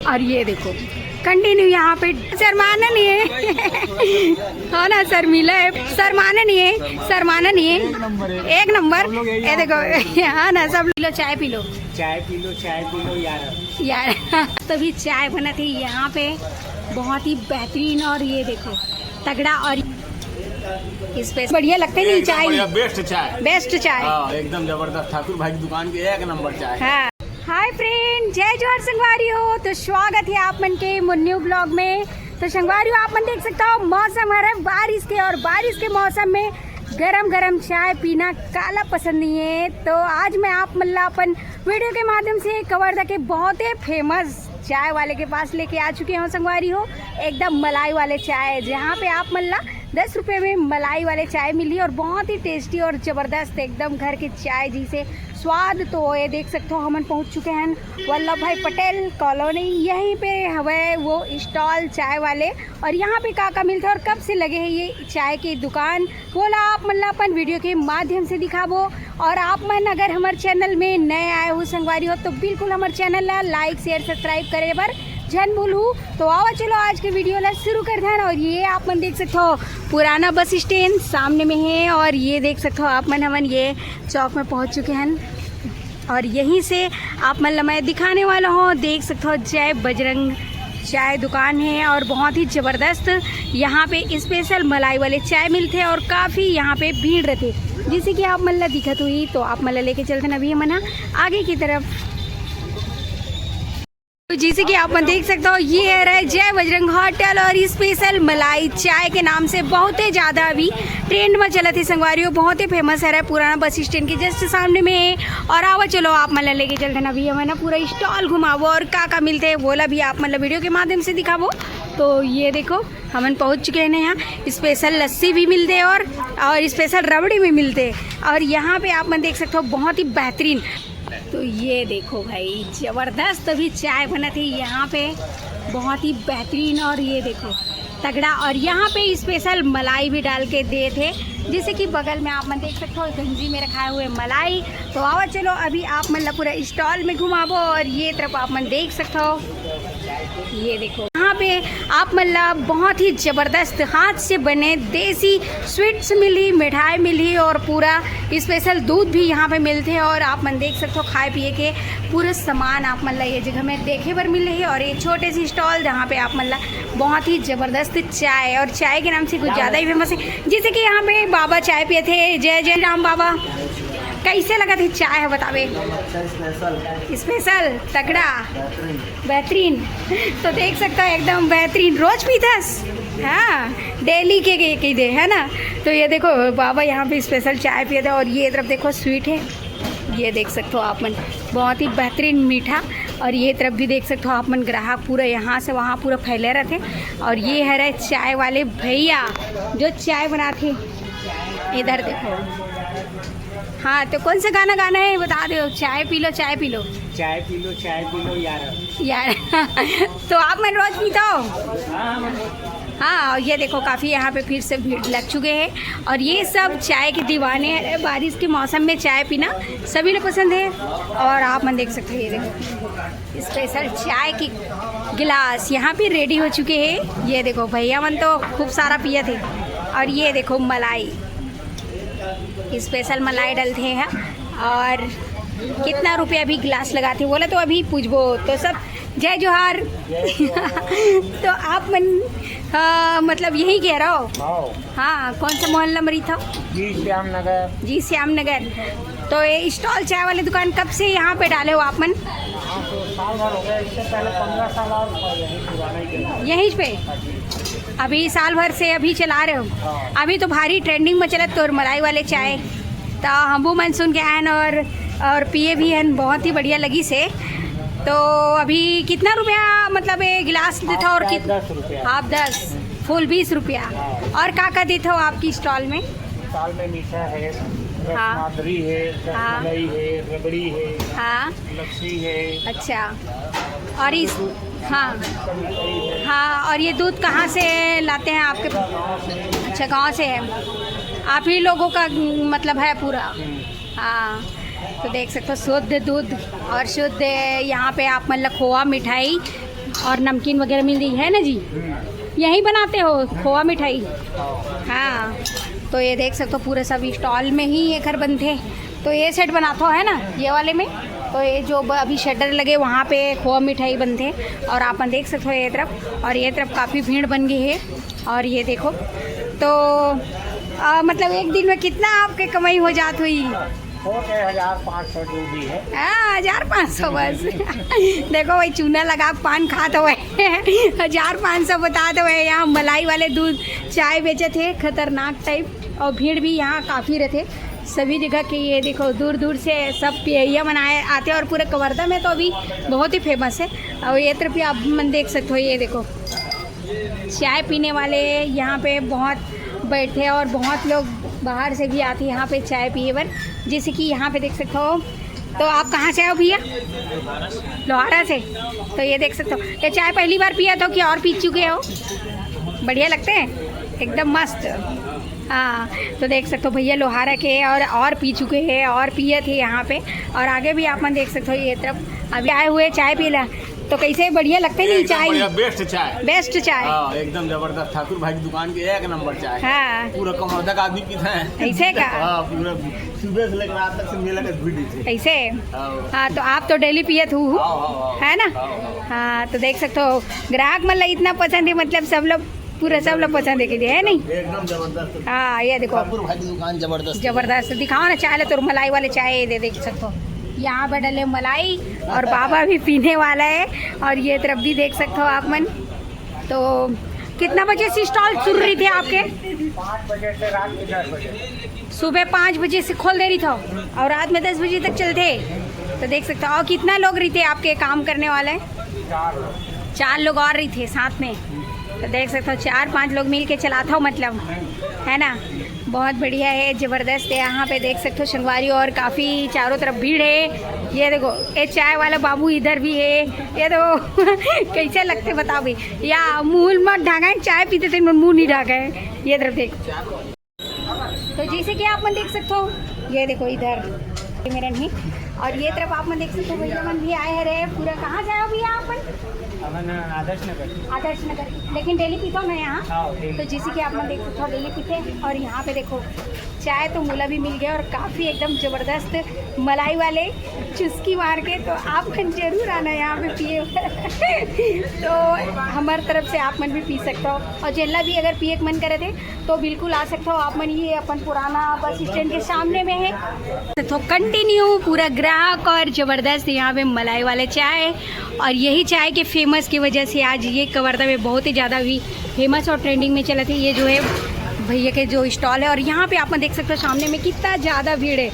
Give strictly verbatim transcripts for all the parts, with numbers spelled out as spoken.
और ये देखो, कंटिन्यू यहाँ पे शर्माना नहीं है। हो ना, शर्मीला है, शर्माना नहीं है, शर्माना नहीं है। एक नंबर। ये देखो, हाँ ना, सब पी लो, चाय पी लो। चाय पी लो, चाय पी लो यार। यार, तभी चाय बना थी यहाँ पे, बहुत ही बेहतरीन। और ये देखो, तगड़ा। और इस पे बढ़िया लगते नहीं एकदम चाय। बढ़िया, बेस्ट चाय। बेस्ट चाय। हाँ, एकदम जबरदस्त। ठाकुर भाई की दुकान की एक नंबर चाय। हाँ। हाय फ्रेंड, जय जोहार संगवारी हो। तो स्वागत है आप मन के मोर न्यू ब्लॉग में। तो संगवारी हो, आप मन देख सकता हो, मौसम हरे बारिश के, और बारिश के मौसम में गरम गरम चाय पीना काला पसंद नहीं है। तो आज मैं आप मन ला अपन वीडियो के माध्यम से कवर्धा के बहुत ही फेमस चाय वाले के पास लेके आ चुके हूँ संगवारी हो, एकदम मलाई वाले चाय, जहाँ पे आप मन ला दस रुपये में मलाई वाले चाय मिली और बहुत ही टेस्टी और जबरदस्त एकदम घर के चाय जैसे स्वाद। तो ये देख सकते हो, हमन पहुँच चुके हैं वल्लभ भाई पटेल कॉलोनी, यहीं पे हवे वो स्टॉल चाय वाले। और यहाँ पे का का मिलता है और कब से लगे है ये चाय की दुकान, वोला आप मन ला अपन वीडियो के माध्यम से दिखाबो। और आप मन अगर हमर चैनल में नए आए हो संगवारी हो, तो बिल्कुल हमर चैनल ला लाइक, शेयर, सब्सक्राइब करे बर झन भूलू। तो आवा चलो आज के वीडियो ला शुरू कर धन। और ये आप मन देख सकते हो पुराना बस स्टैंड सामने में है, और ये देख सकते हो आप मन, हमन ये चौक में पहुँच चुके हैं। और यहीं से आप मन ला मैं दिखाने वाला हूँ, देख सकते हो जय बजरंग चाय दुकान है और बहुत ही जबरदस्त यहाँ पे स्पेशल मलाई वाले चाय मिलते हैं और काफ़ी यहाँ पे भीड़ रहती है। जैसे कि आप मन ला दिखत हुई, तो आप मन ला लेके चलते ना अभी हमन ह आगे की तरफ। तो जैसे कि आप मन देख सकते हो, ये है रहे जय बजरंग होटल और स्पेशल मलाई चाय के नाम से बहुत ही ज्यादा अभी ट्रेंड में चलत है संगवारी हो, बहुत ही फेमस है रहे पुराना बस स्टैंड के जस्ट सामने में है। और आवा चलो आप मन ला लेके चलते ना अभी हमन ह पूरा स्टॉल घुमाबो और का का मिलते हैं वोला भी आप मन ला वीडियो के माध्यम से दिखाबो। तो ये देखो, हमन पहुंच चुके हैं यहाँ। स्पेशल लस्सी भी मिलते हैं और और स्पेशल रबड़ी भी मिलते हैं। और यहाँ पे आप मन देख सकते हो, बहुत ही बेहतरीन। तो ये देखो भाई, जबरदस्त अभी चाय बनत है यहाँ पे, बहुत ही बेहतरीन। और ये देखो, तगड़ा। और यहाँ पे स्पेशल मलाई भी डाल के देत हे, जैसे कि बगल में आप मन देख सकते हो, गंजी में रखाए हुए मलाई। तो आवा चलो, अभी आप मन ला पूरा स्टॉल में घुमाबो और ये तरफ आप मन देख सकते हो, ये देखो, यहाँ पे आप मन ला बहुत ही जबरदस्त हाथ से बने देसी स्वीट्स मिली, मिठाई मिली और पूरा स्पेशल दूध भी यहाँ पे मिलते हैं। और आप मन देख सकते हो, खाए पिए के पूरा सामान आप मन ला ये जगह में देखे बर मिले है। और ये छोटे से स्टॉल, जहाँ पे आप मन ला बहुत ही जबरदस्त चाय, और चाय के नाम से कुछ ज़्यादा ही फेमस है। जैसे कि यहाँ पे बाबा चाय पिए थे, जय जय राम बाबा। कैसे लगा थी चाय है बतावे? स्पेशल। स्पेशल, तगड़ा। बेहतरीन। बेहतरीन। तो देख सकता हो, एकदम बेहतरीन, रोज पीथस। हाँ, डेली के के के दे, है ना? तो ये देखो, बाबा यहाँ पे स्पेशल चाय पिए थे। और ये तरफ देखो, स्वीट है, ये देख सकते हो आप मन, बहुत ही बेहतरीन मीठा। और ये तरफ भी देख सकते हो आप मन, ग्राहक पूरा यहाँ से वहाँ पूरा फैले रहते। और ये है रहे चाय वाले भैया, जो चाय बनाते। इधर देखो। हाँ, तो कौन सा गाना गाना है, बता दो। चाय पी लो, चाय पी लो। चाय पी लो, चाय पी लो यार। यार। तो आप मन रोज पीता हो? हाँ, और ये देखो, काफ़ी यहाँ पे फिर से भीड़ लग चुके हैं। और ये सब चाय के दीवाने हैं। बारिश के मौसम में चाय पीना सभी लोग पसंद है। और आप मन देख सकते हो, ये देखो, स्पेशल चाय की गिलास यहाँ पे रेडी हो चुके हैं। ये देखो, भैया मन तो खूब सारा पिए थे। और ये देखो, मलाई, स्पेशल मलाई डलते हैं। और कितना रुपया भी गिलास लगाते, बोला तो अभी पूछबो। तो सब जय जोहार। तो आप मन, अ, मतलब, यहीं के रहो? हाँ। हाँ, कौन सा मोहल्ला में रही था? जी श्याम नगर। जी श्याम नगर। तो ये स्टॉल चाय वाली दुकान कब से यहाँ पे डाले हो आप मन? हाँ, तो साल भर हो गया। इससे पहले पंद्रह साल और था, यहीं पुराना ही था। यहीं पे? अभी साल भर से अभी चला रहे हो? हाँ। अभी तो भारी ट्रेंडिंग में चलत तोर मलाई वाले चाय, तो हमू मन सुन के आयन और और पिए भी हन, बहुत ही बढ़िया लगी से। तो अभी कितना रुपया, मतलब, ये गिलास देता और कित- दस रुपया। हाफ दस, फुल बीस रुपया। हाँ। और का का देता हो आपकी स्टॉल में? स्टॉल में मीठा है, हाँ। रसमादरी है, हाँ। रसमलाई है, रबड़ी है, हाँ। लस्सी है। अच्छा। और इस, हाँ। हाँ, और ये दूध कहाँ से लाते हैं आपके? अच्छा, गांव से है। आप ही लोगों का, मतलब, है पूरा? हाँ। तो देख सकते हो, शुद्ध दूध और शुद्ध यहाँ पे आप मन ला खोवा मिठाई और नमकीन वगैरह मिल रही है ना जी? यहीं बनाते हो खोवा मिठाई? हाँ, तो ये देख सकते हो पूरा सब स्टॉल में ही ये घर बनते। तो ये सेट बनाते हो है ना, ये वाले में। तो ये जो ब- अभी शटर लगे वहाँ पे खोवा मिठाई बनते। और आप देख सकते हो ये तरफ, और ये तरफ काफ़ी भीड़ बन गई है। और ये देखो, तो आ, मतलब एक दिन में कितना आपके कमाई हो जात हुई? हो गए हजार पाँच सौ जो भी है। हाँ, हजार पाँच सौ बस। देखो, वही चूना लगा के पान खात हुए। हजार पाँच सौ बतात हुए। यहाँ मलाई वाले दूध चाय बेचत हे, खतरनाक टाइप। और भीड़ भी यहाँ काफ़ी रहते सभी जगह के। ये देखो, दूर दूर से सब पियैया मन आए आते हैं। और पूरे कवर्धा में तो अभी बहुत ही फेमस है। और ये तरफ भी आप मन देख सकते हो, ये देखो, चाय पीने वाले यहाँ पे बहुत बैठे हैं और बहुत लोग बाहर से भी आते हैं यहाँ पे चाय पिए बर। जैसे कि यहाँ पे देख सकते हो, तो आप कहाँ से आए हो भैया? लोहारा से। तो ये देख सकते हो, ये चाय पहली बार पिया था कि और पी चुके हो? बढ़िया लगते हैं, एकदम मस्त। हाँ, तो देख सकते हो भैया लोहारा के, और और पी चुके हैं और पिए थे यहाँ पे। और आगे भी आप मन देख सकते हो, ये तरफ अभी आए हुए चाय पी ला। तो कैसे, बढ़िया लगते नहीं चाय? बेस्ट चाय। बेस्ट चाय। हाँ, एकदम जबरदस्त। ठाकुर भाई की दुकान की एक नंबर चाय। हाँ। पूरा कमर तक आदमी पीता है। ऐसे का? हाँ, पूरा सुबह से लेकर रात तक से मेला का भीड़ ही थे। ऐसे? हाँ। हाँ, तो आप तो डेली पियत हूँ, हाँ, हाँ, हाँ। है ना? हाँ, हाँ। हाँ, तो देख सकते हो, ग्राहक मन ला इतना पसंद है, मतलब सब लोग, पूरा सब लोग पसंद है कि है नहीं? एकदम जबरदस्त। हाँ, ये देखो, ठाकुर भाई की दुकान जबरदस्त। जबरदस्त। दिखाओ ना चाय ला, तो मलाई वाले चाय दे देख सकते हो। यहाँ पे डले मलाई और बाबा भी पीने वाला है। और ये तरफ भी देख सकते हो आप मन। तो कितना बजे से स्टॉल शुरू रही थे आपके? पाँच बजे से रात के दस बजे। सुबह पाँच बजे से खोल दे रही था और रात में दस बजे तक चलते। तो देख सकते हो, और कितना लोग रही थे आपके काम करने वाले? चार लोग। चार लोग और रही थे साथ में। तो देख सकते हो, चार पांच लोग मिल के चलाता हो, मतलब, है ना? बहुत बढ़िया है, जबरदस्त है। यहाँ पे देख सकते हो संगवारी, और काफ़ी चारों तरफ भीड़ है। ये देखो, ये चाय वाला बाबू इधर भी है। ये देखो, कैसे लगते बताओ भाई, या मुंह में ढांगा है, चाय पीते थे मुंह नहीं ढांगा है। ये तरफ देख, तो जैसे कि आप मन देख सकते हो, ये देखो इधर मेरा नहीं, और ये तरफ आप मन देख सकते हो, भैया मन भी आए हैं रे। पूरा कहाँ जाए हो भैया आप मन? अपन आदर्श नगर। आदर्श नगर, लेकिन डेली पीता हूँ मैं यहाँ। हाँ, डेली। तो जैसे कि आप मन देख सकते हो, डेली पीते हैं। और यहाँ पे देखो, चाय तो मुला भी मिल गया और काफ़ी एकदम ज़बरदस्त मलाई वाले चुस्की मार के। तो आप मन जरूर आना यहाँ पे पिए। तो हमारे तरफ से आप मन भी पी सकते हो, और जेला भी अगर पिए के मन करे थे तो बिल्कुल आ सकते हो आप मन। ये अपन पुराना बस स्टैंड के सामने में है। तो कंटिन्यू पूरा ग्राहक और जबरदस्त यहाँ पे मलाई वाले चाय, और यही चाय के फेमस की वजह से आज ये कवर्धा में बहुत ही ज़्यादा भी फेमस और ट्रेंडिंग में चला थे। ये जो है भैया के जो स्टॉल है, और यहाँ पे आप मन देख सकते हो सामने में कितना ज़्यादा भीड़ है।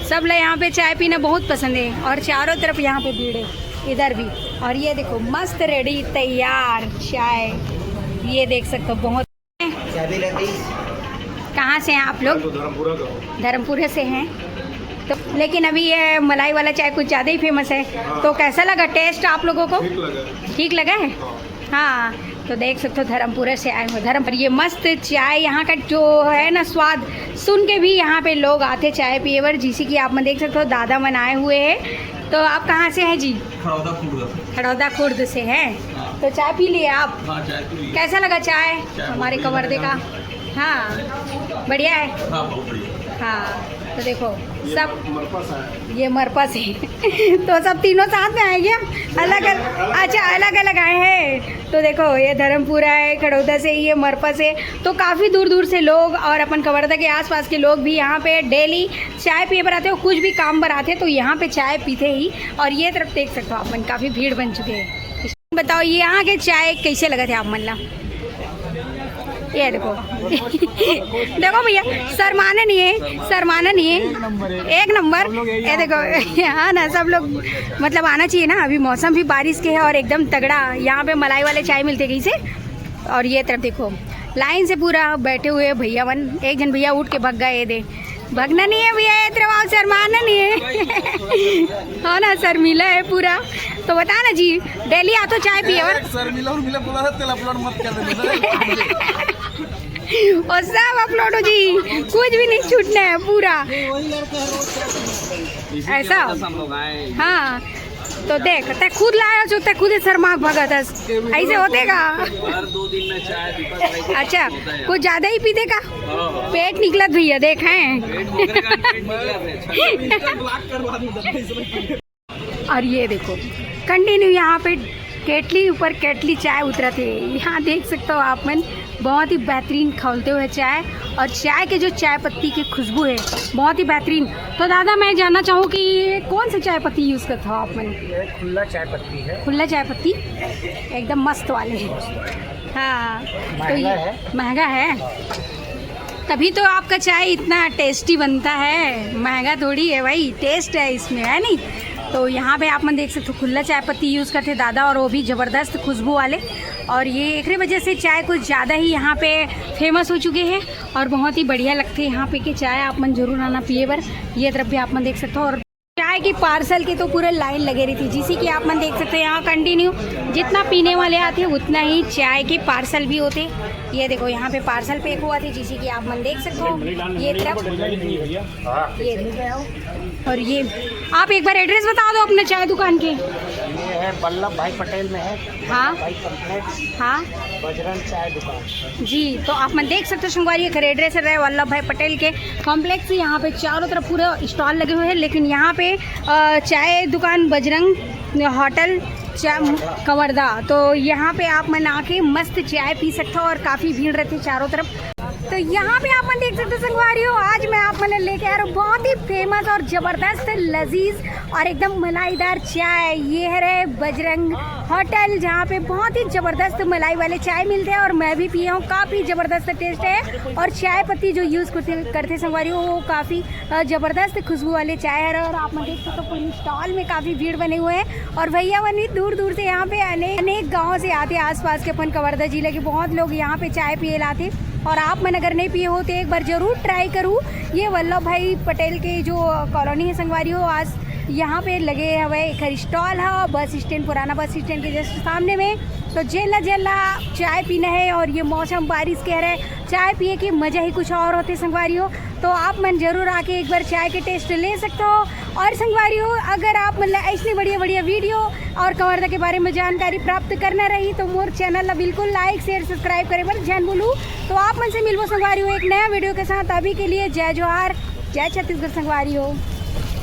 सब लोग यहाँ पे चाय पीना बहुत पसंद है, और चारों तरफ यहाँ पे भीड़ है, इधर भी। और ये देखो, मस्त रेडी तैयार चाय, ये देख सकते हो, बहुत। चाबी रहती। कहाँ से हैं आप लोग? धर्मपुरा का हूँ। धर्मपुरा से हैं। तो लेकिन अभी ये मलाई वाला चाय कुछ ज़्यादा ही फेमस है, तो कैसा लगा टेस्ट आप लोगों को? ठीक लगा। ठीक लगा है। हाँ, तो देख सकते हो धर्मपुरा से आए हुए धर्मपुर। ये मस्त चाय, यहाँ का जो है ना स्वाद सुन के भी यहाँ पे लोग आते चाय पिए बर। जैसे कि आप मन देख सकते हो, दादा मन आए हुए हैं। तो आप कहाँ से हैं जी? खड़ौदा खुर्द। खड़ौदा खुर्द से हैं। तो चाय पी लिए आप? हाँ, चाय पी ली। कैसा लगा चाय? चाय हमारे बहुत कवर्धे का। बढ़िया। हाँ, बढ़िया है। हाँ, बहुत बढ़िया। हाँ, तो देखो, सब मरपस है। ये मरपस है। तो सब तीनों साथ में आए क्या? अलग अलग? अच्छा, अलग अलग आए हैं। तो देखो, ये धर्मपुरा है, खड़ौदा से, ये मरपस है। तो काफ़ी दूर दूर से लोग और अपन कवर्धा के आसपास के लोग भी यहाँ पे डेली चाय पिए बर आते हो, कुछ भी काम पर आते हैं तो यहाँ पे चाय पीते ही। और ये तरफ देख सकते हो आप मन, काफ़ी भीड़ बन चुके हैं। बताओ, ये यहाँ के चाय कैसे लगा थे आप मन ला? ये देखो। देखो भैया, शर्माना नहीं है, शर्माना नहीं है। एक नंबर। ये देखो, हाँ ना, सब लोग, मतलब, आना चाहिए ना। अभी मौसम भी बारिश के है और एकदम तगड़ा यहाँ पे मलाई वाले चाय मिलते कहीं से। और ये तरफ देखो, लाइन से पूरा बैठे हुए भैया मन। एक जन भैया उठ के भग गए, ये दे। भगना नहीं है भैया, ये तरफ आओ, शर्माना नहीं है। हाँ ना, शर्मीला है पूरा। तो बता ना जी, डेली आ तो चाय पिए और शर्मिला उर्मिला बोला था, तेल अपलोड मत कर देना। और सब अपलोड हो जी, कुछ भी नहीं छूटना है पूरा। ऐसा? हाँ, तो देख, तैं खुद लाया जो, तैं खुद ही शर्मा भगत हस। ऐसे होते का? हर दो दिन में चाय दीपक भाई के अच्छा, कुछ ज्यादा ही पी दे का? पेट निकलत भैया, देख हैं। और ये देखो, कंटिन्यू यहाँ पे केटली ऊपर केटली चाय उतरत हे। यहाँ देख सकते हो आप मन, बहुत ही बेहतरीन खौलते हुए चाय, और चाय के जो चाय पत्ती की खुशबू है, बहुत ही बेहतरीन। तो दादा, मैं जानना चाहूँ कि ये कौन सी चाय पत्ती यूज़ करते हो आप मन? ये खुला चाय पत्ती है। खुला चाय पत्ती, एकदम मस्त वाले है। हाँ, तो महंगा ये है। महंगा है, तभी तो आपका चाय इतना टेस्टी बनता है। महंगा थोड़ी है भाई, टेस्ट है इसमें, है नहीं? तो यहाँ पे आप मन देख सकते हो, खुला चाय पत्ती यूज़ करते दादा, और वो भी ज़बरदस्त खुशबू वाले। और ये एकरे वजह से चाय कुछ ज़्यादा ही यहाँ पे फेमस हो चुके हैं, और बहुत ही बढ़िया लगते हैं यहाँ पे के चाय। आप मन जरूर आना पिए बर। ये तरफ भी आप मन देख सकते हो, और चाय की पार्सल की तो पूरे लाइन लगे रही थी, जिसे कि आप मन देख सकते हो। यहाँ कंटिन्यू जितना पीने वाले आते हैं, उतना ही चाय के पार्सल भी होते। ये देखो, यहाँ पे पार्सल पैक हुआ थे, जिसे कि आप मन देख सकते हो। ये तरफ, ये देखो। और ये, आप एक बार एड्रेस बता दो अपने चाय दुकान के। ये है वल्लभ भाई पटेल में है। हाँ। भाई कॉम्प्लेक्स, हाँ। बजरंग चाय दुकान। जी, तो आप मन देख सकते हो संगवारी, एकर एड्रेस है वल्लभ भाई पटेल के कॉम्प्लेक्स। यहाँ पे चारों तरफ पूरा स्टॉल लगे हुए हैं, लेकिन यहाँ पे अ, चाय दुकान बजरंग होटल चा-, कवर्धा, तो यहाँ पे आप मन आके मस्त चाय पी सकते हो और काफ़ी भीड़ रहती है चारों तरफ। तो यहाँ पे आप मन देख सकते हो संगवारी हो, आज मैं आप मन लेके आ रहा हूँ बहुत ही फेमस और ज़बरदस्त, लजीज और एकदम मलाईदार चाय। ये है रे बजरंग होटल, जहाँ पे बहुत ही ज़बरदस्त मलाई वाले चाय मिलते हैं, और मैं भी पिया हूँ, काफ़ी ज़बरदस्त टेस्ट है। और चाय पत्ती जो यूज़ करते करते संगवारी हो, वो काफ़ी अ, जबरदस्त खुशबू वाले चाय है। और आप मन देख सकते हो, पूरी स्टॉल में काफी भीड़ बने हुए हैं, और भैया मन भी दूर दूर से यहाँ पे अनेक अनेक गाँव से आते हैं आसपास के अपन कवर्धा जिले के। बहुत लोग यहाँ पे चाय पिए लाते, और आप मन अगर नहीं पिए हो तो एक बार जरूर ट्राई करू। ये वल्लभ भाई पटेल के जो कॉलोनी है संगवारी हो, आज यहाँ पे लगे हुए एक स्टॉल है बस स्टैंड, पुराना बस स्टैंड के जस्ट सामने में। तो जेला जेला चाय पीना है और ये मौसम बारिश के हरे, चाय पिए के मजा ही कुछ और होते संगवारी हो। तो आप मन जरूर आके एक बार चाय के टेस्ट ले सकते हो। और संगवारी हो, अगर आप मन ला ऐसने बढ़िया बढ़िया वीडियो और कवर्धा के बारे में जानकारी प्राप्त करना रही, तो मोर चैनल ला बिल्कुल लाइक, शेयर, सब्सक्राइब करे बर झन भूलू। तो आप मन से मिलबो संगवारी हो एक नया वीडियो के साथ। अभी के लिए जय जोहार, जय छत्तीसगढ़ संगवारी हो।